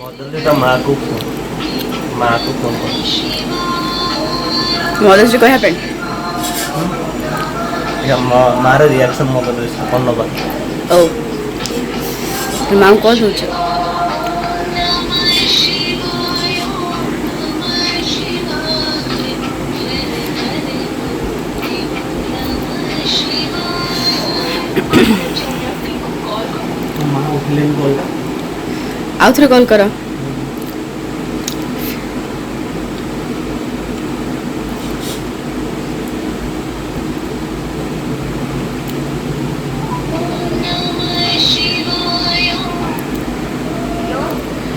Mothers ତା ମାଆକୁ phone, ମାଆକୁ ଫୋନ୍ କର। ମଦର୍ସ ଡେ କହିବା ପାଇଁ? ମାର ରିଆକ୍ସନ୍ ମଦର୍ସ କ'ଣ ନେବା। ଓ, ମାଆଙ୍କୁ କଲ୍ ଦେଉଛ? ମା ଉଠିଲେନି କଲ୍ଟା। ଆଉ ଥରେ କଲ୍ କର।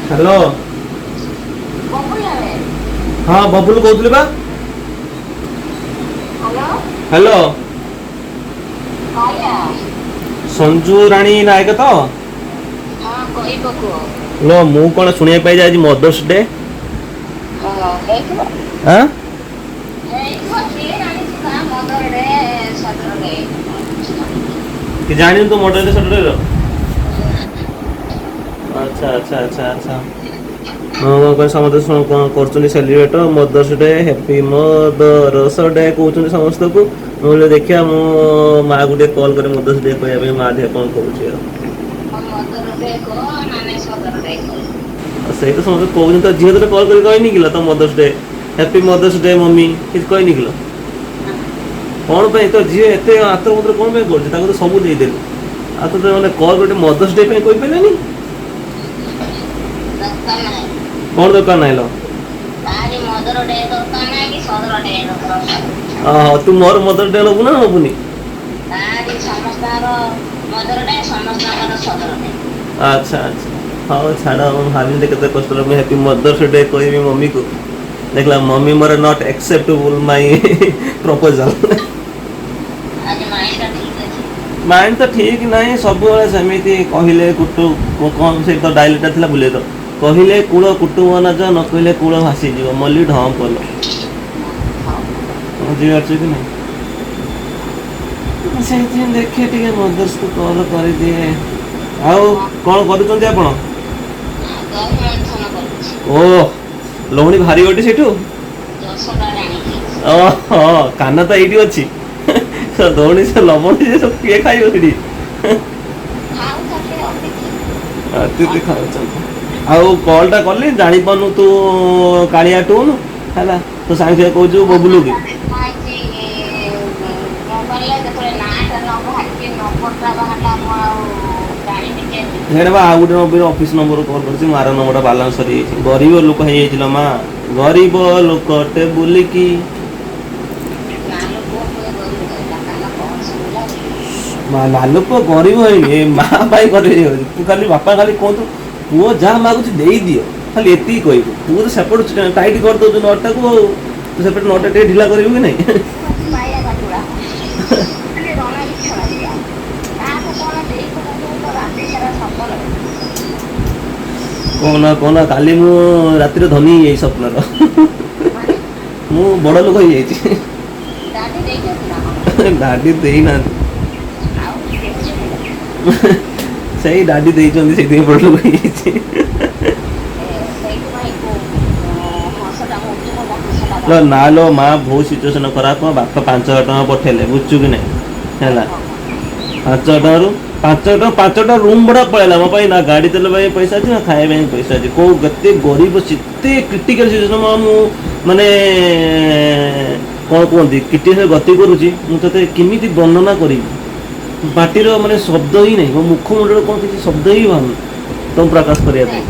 ହ୍ୟାଲୋ। ହଁ, ବବୁଲ କହୁଥିଲି ବା। ହ୍ୟାଲୋ, ସଞ୍ଜୁ ରାଣୀ ନାୟକ ତ? ଲୋ, ମୁଁ କ'ଣ ଶୁଣିବା ପାଇଁ ଆଜି ମଦର୍ସ ଡେ? ଆଁ, କି ଜାଣିନୁ ତୁ ମଦର୍ସ ଡେ ସଟରଡେ ର? ଆଚ୍ଛା। ହଁ, କ'ଣ ସମସ୍ତେ କ'ଣ କରୁଛନ୍ତି celebrate Mother's Day? Happy Mother's Day କହୁଛନ୍ତି ସମସ୍ତଙ୍କୁ। ମୁଁ କହିଲି ଦେଖିବା, ମୁଁ ମାଆକୁ ଟିକେ କଲ୍ କରି ମଦର୍ସ ଡେ କହିବା ପାଇଁ, ମା ଦେହ କ'ଣ କହୁଛି। ଆଉ ସେଇ ତ ସମସ୍ତେ କହୁଛନ୍ତି। ତ ଝିଅ ତୋତେ କଲ୍ କରି କହିନି କିଲୋ ତ Mother's Day, happy Mother's Day mummy କିଛି କହିନି କିଲୋ? କ'ଣ ପାଇଁ ତୋ ଝିଅ ଏତେ ଆତର ମତର କ'ଣ ପାଇଁ କରୁଛି? ତାକୁ ତ ସବୁ ଦେଇଦେଲୁ, ଆଉ ତୋତେ ମାନେ କଲ୍ ଗୋଟେ ମଦର୍ସ ଡେ ପାଇଁ କହିପାରିଲାନି? କ'ଣ ଦରକାର ନାହିଁ ଲୋ? ଓହୋ, ତୁ ମୋର ମଦର ଡେ ନବୁ ନା ନବୁନି? ଆଚ୍ଛା, ହଉ ଛାଡ଼। ମୁଁ ଭାବିଲି କେତେ କଷ୍ଟରେ ମୁଁ ହ୍ୟାପି ମଦର୍ସ ଡେ କହିବି ମମିକୁ, ଦେଖିଲା ମମି ମୋର not ଆକ୍ସେପ୍ଟେବୁଲ୍ ମାଇ ପ୍ରପୋଜାଲ୍। ମାଇଣ୍ଡ ତ ଠିକ୍ ନାହିଁ ସବୁବେଳେ ସେମିତି। କହିଲେ କୁଟୁ କ'ଣ, ସେଇ ତ ଡାଇଲଗ୍ଟା ଥିଲା ଭୁଲି ତ, କହିଲେ କୂଳ କୁଟୁମ୍ବ ନାଚ, ନ କହିଲେ କୂଳ ଭାସିଯିବ, ମଲି ଢଁ କଲ। ବୁଝିପାରୁଛୁ କି ନାହିଁ? ସେଇଥିପାଇଁ ଦେଖେ ଟିକେ ମଦର୍ସକୁ କଲ୍ କରିଦିଏ। ଆଉ କ'ଣ କରୁଛନ୍ତି ଆପଣ? ଓ, ଲହୁଣୀ ଭାରି ଗୋଟେ ସେଇଠୁ। ଓହୋ, କାନ ତ ଏଇଠି ଅଛି। ଦଉଣି ସେ ଲବଣୀ ସେ ସବୁ କିଏ ଖାଇବ ସେଠି? ଅତିଥି ଖାଉଛନ୍ତି। ଆଉ କଲ୍ଟା କଲି, ଜାଣିପାରୁନୁ ତୁ କାଳିଆ ଟୁନ୍ ହେଲା, ତୁ ସାଙ୍ଗେ ସାଙ୍ଗେ କହୁଛୁ ବବୁଲୁ କି। ସେଇଟା ବା ଆଉ ଗୋଟେ ନମ୍ବର, ଅଫିସ୍ ନମ୍ବର କଲ୍ କରିଛି। ମୋ ଆର ନମ୍ବରଟା ବାଲାନ୍ସ ସରିଯାଇଛି। ଗରିବ ଲୋକ ହେଇଯାଇଛି ଲୋ ମା, ଗରିବ ଲୋକଟେ ବୁଲିକି। ମା ଲାଲୁ ପୁଅ ଗରିବ ହେଇନି, ଏ ମା ପାଇଁ ଗରିବ ହେଇଯାଉଛି। ତୁ ଖାଲି ବାପା ଖାଲି କୁହନ୍ତୁ, ପୁଅ ଯାହା ମାଗୁଛି ଦେଇଦିଅ, ଖାଲି ଏତିକି କହିବୁ। ତୁ ତ ସେପଟୁ ଟାଇଟ୍ କରିଦେଉଛୁ ନଟାକୁ, ଆଉ ତୁ ସେପଟେ ନଟା ଟିକେ ଢିଲା କରିବୁ କି ନାହିଁ? କହନା କହନା, କାଲି ମୁଁ ରାତିରେ ଧନୀ ହେଇଯାଇଛି ସ୍ୱପ୍ନର। ମୁଁ ବଡ଼ ଲୋକ ହେଇଯାଇଛି। ଡାଡି ଦେଇନାହାନ୍ତି, ସେଇ ଡାଡି ଦେଇଛନ୍ତି, ସେଇଥିପାଇଁ ବଡ଼ ଲୋକ ହେଇଯାଇଛି। ନା ଲୋ ମା, ବହୁତ ସିଚୁଏସନ ଖରାପ। ବାପା 5000 ଟଙ୍କା ପଠେଇଲେ, ବୁଝୁଛୁ କି ନାହିଁ? ହେଲା, 5000 ଟଙ୍କାରୁ 5 ଟଙ୍କା, 5 ଟଙ୍କା ରୁମ୍ ଭଡ଼ା ପଳେଇଲା। ମୋ ପାଇଁ ନା ଗାଡ଼ି ତେଲ ପାଇଁ ପଇସା ଅଛି, ନା ଖାଇବା ପାଇଁ ପଇସା ଅଛି। କୋଉ କେତେ ଗରିବ, ଏତେ କ୍ରିଟିକାଲ ସିଚୁଏସନ। ମୁଁ ମାନେ କ'ଣ କୁହନ୍ତି, କ୍ରିଟିକାଲ ଗତି କରୁଛି। ମୁଁ ତୋତେ କେମିତି ବର୍ଣ୍ଣନା କରିବି? ପାଟିର ମାନେ ଶବ୍ଦ ହିଁ ନାହିଁ, ମୋ ମୁଖମଣ୍ଡଳରେ କ'ଣ କିଛି ଶବ୍ଦ ହିଁ ବାହାରୁନି ତମ ପ୍ରକାଶ କରିବା ପାଇଁ।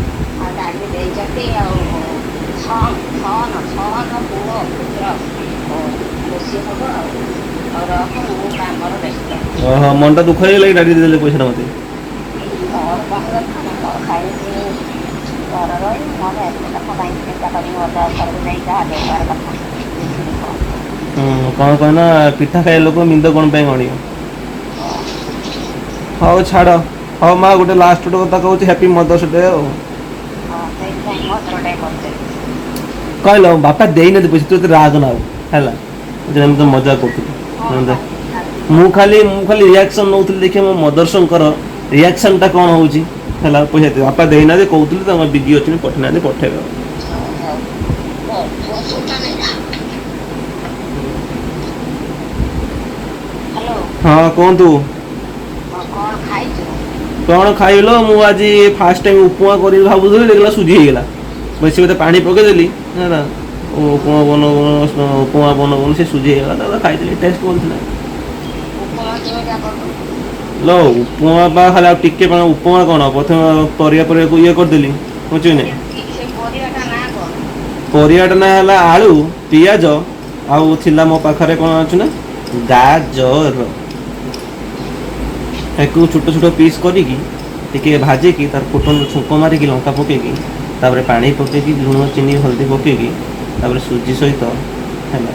ଓହୋ, ମନଟା ଦୁଃଖ ହେଇଗଲା କି ଡାଡି ଦେଇଦେଲେ ପଇସାଟା ମତେ? ହୁଁ, କ'ଣ କହନା, ପିଠା ଖାଇବା ଲୋକ ମିନ୍ଦ କ'ଣ ପାଇଁ ଗଣିବ? ହଉ ଛାଡ଼। ହଉ ମା, ଗୋଟେ ଲାଷ୍ଟ ଗୋଟେ କଥା କହୁଛି, ହ୍ୟାପି ମଦର୍ସ ଡେ। ଆଉ କହିଲ ବାପା ଦେଇନାହାନ୍ତି ପଇସା, ତୁ ଏତେ ରାଗ ନା ଆଉ ହେଲା। ଏମିତି ମଜା କରୁଥିଲି। ମୁଁ ଖାଲି ରିଆକ୍ସନ୍ ନେଉଥିଲି, ଦେଖିବା ମୋ ମଦର୍ସଙ୍କର ରିଆକ୍ସନ୍ଟା କ'ଣ ହେଉଛି। ହେଲା, ପଇସା ବାପା ଦେଇନାହାନ୍ତି, କହୁଥିଲେ ତାଙ୍କ ବିଜି ଅଛନ୍ତି, ପଠେଇନାହାନ୍ତି, ପଠେଇବେ। ହଉ, ଫୋନଟା ନେଇ। ହ୍ୟାଲୋ। ହଁ, କୁହନ୍ତୁ। କ'ଣ ଖାଇଛୁ? କ'ଣ ଖାଇଲ? ମୁଁ ଆଜି ଫାଷ୍ଟ ଟାଇମ୍ ଉପମା କରିବି ଭାବୁଥିଲି, ଦେଖିଲା ସୁଜି ହେଇଗଲା। ବେଶୀ ବୋଧେ ପାଣି ପକେଇଦେଲି ହେଲା। ଉପମା ବନଉ ବନଉ, ଉପମା ବନଉ ବନଉ ସେ ସୁଜି ହେଇଗଲା। ତାପରେ ଖାଇଥିଲି, ଟେଷ୍ଟ ଭଲ ଥିଲା। ଉପମା କେମିତିଆ କଲୁ? ଲୋ, ଉପମା ବା ଖାଲି ଆଉ ଟିକେ ପାଣି। ଉପମା କ'ଣ, ପ୍ରଥମେ ପରିବା ପରିବାକୁ ଇଏ କରିଦେଲି, ବୁଝଛୁ କି ନାଇଁ? ସେ ପରିବାଟା ନାଁ କ'ଣ? ପରିବାଟା ନା ହେଲା ଆଳୁ, ପିଆଜ, ଆଉ ଥିଲା ମୋ ପାଖରେ କ'ଣ ଅଛି ନା ଗାଜର। ତାକୁ ଛୋଟ ଛୋଟ ପିସ୍ କରିକି ଟିକେ ଭାଜିକି, ତାର ଫୁଟଣ ଛୁଙ୍କ ମାରିକି, ଲଙ୍କା ପକେଇକି, ତାପରେ ପାଣି ପକେଇକି, ଲୁଣ, ଚିନି, ହଳଦୀ ପକେଇକି, ତାପରେ ସୁଜି ସହିତ ହେଲା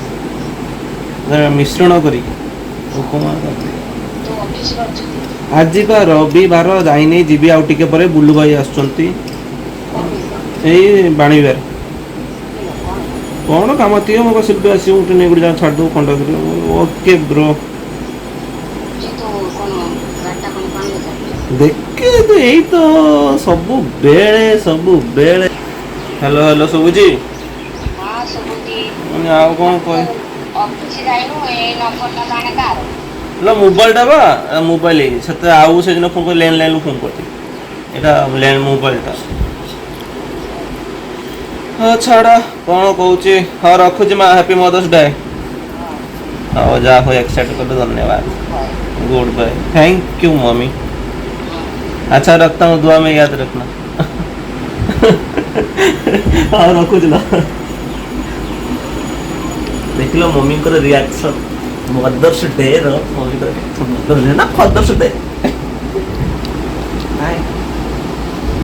ତାର ମିଶ୍ରଣ କରିକି ଉପମା କରିଦେଲି। ତୁ ଅଫିସ ଅଛୁ? ଆଜି ବା ରବିବାର, ଯାଇନି, ଯିବି ଆଉ ଟିକେ ପରେ। ବୁଲୁ ଭାଇ ଆସୁଛନ୍ତି। ଏଇ ବାଣୀବିହାର। କ'ଣ? କ'ଣ କାମ ଥିବ। ମୋ ଶିଳ୍ପୀ ଆସିବ, ଗୋଟେ ନେଇ ଗୋଟେ ଜାଗା ଛାଡ଼ିଦେବୁ ଖଣ୍ଡଗିରି। Okay bro. ଯେ ତୁ କ'ଣ ଗାଡ଼ିଟା କ'ଣ ପାଣି ଦେଖେ ତ, ଏଇ ତ ସବୁବେଳେ ସବୁବେଳେ। ହ୍ୟାଲୋ, ହ୍ୟାଲୋ, ଶୁଭୁଛି? ହଁ, ଶୁଭୁଛି। ମାନେ ଆଉ କ'ଣ କହି ଅଫିସ ଯାଇନୁ? ଏଇ ନମ୍ବରଟା ଜାଣେ କାହାର? ନା, ମୋବାଇଲଟା ବା ମୋବାଇଲ ସେତେ ଆଉ ସେଦିନ ଫୋନ୍ କରି ଲ୍ୟାଣ୍ଡ ଲାଇନ୍ରୁ ଫୋନ୍ କରିଥିଲି। ଏଇଟା ଲ୍ୟାଣ୍ଡ ମୋବାଇଲଟା। ହଁ, ଛାଡ଼, କ'ଣ କହୁଛି। ହଁ, ରଖୁଛି ମା। Happy Mother's Day. ହଉ, ଯାହା ହଉ, ଏକ୍ସାଇଟ୍ କଲେ, ଧନ୍ୟବାଦ। Good bye. Thank you mummy. अच्छा, रखता हूँ, दुआ में याद रखना। ହଁ, ରଖୁଛି ନା। ଦେଖିଲ ମମିଙ୍କର ରିଆକ୍ସନ୍, ମଦର୍ସ ଡେ ର ମମିଙ୍କର, ମଦର୍ସ ଡେ ନା ଫାଦର୍ସ ଡେ। ବାଏ।